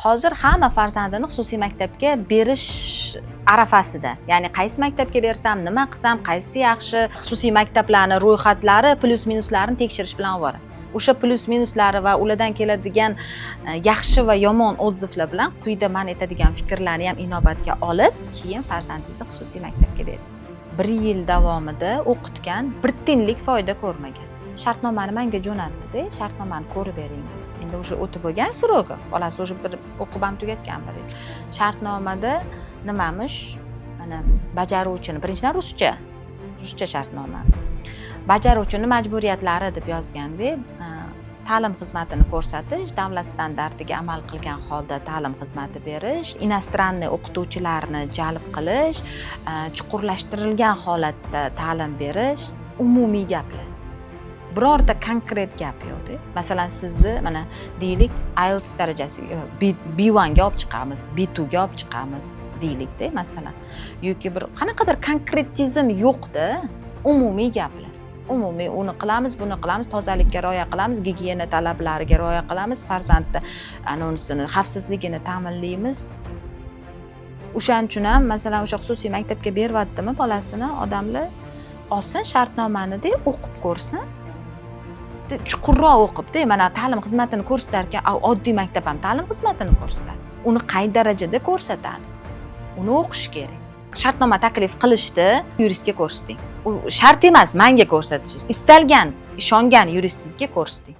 Hozir hamma farzandini xususiy maktabga berish arafasida, ya'ni qaysi maktabga bersam, nima qilsam, qaysisi yaxshi, xususiy maktablarni ro'yxatlari, plyus minuslarini tekshirish bilan ovora. O'sha plyus minuslari va ulardan keladigan yaxshi va yomon отзыв lar bilan quyida man aytadigan fikrlarni ham inobatga olib, keyin farzandingizni xususiy maktabga bering. Bir yil davomida o'qitgan, bir tiyinlik foyda ko'rmagan. Shartnomani manga jo'natdida, "Shartnomani ko'rib bering", dedi. Endi уже o'tib bo'lgan срок i, bolasi уже bir o'qib ham tugatgan bir yil. Shartnomada nimamish, mana, bajaruvchini, birinchidan, ruscha shartnoma, bajaruvchini majburiyatlari deb yozganda, ta'lim xizmatini ko'rsatish, davlat standartiga amal qilgan holda ta'lim xizmati berish, иностранный o'qituvchilarni jalb qilish, chuqurlashtirilgan holatda ta'lim berish. Umumiy gaplar, birorta konkret gap yo'qda. Masalan, sizni, mana, deylik, IELTS darajasiga, B1 ga olib chiqamiz, B2 ga olib chiqamiz deylikda, masalan, yoki bir qanaqadir konkretizm yo'qda. Umumiy gaplar, umumiy: uni qilamiz, buni qilamiz, tozalikka rioya qilamiz, gigiyena talablariga rioya qilamiz, farzandni anonisini xavfsizligini ta'minlaymiz. O'shaning uchun ham, masalan, o'sha xususiy maktabga beryaptimi bolasini odamlar, olsin shartnomanida, o'qib ko'rsin, chuqurroq o'qibda. Mana, ta'lim xizmatini ko'rsatar ekan, oddiy maktab ham ta'lim xizmatini ko'rsatadi. Uni qay darajada ko'rsatadi, uni o'qish kerak. Shartnoma taklif qilishdi, yuristga ko'rsating. U shart emas manga ko'rsatishingiz, istalgan ishongan yuristingizga ko'rsating.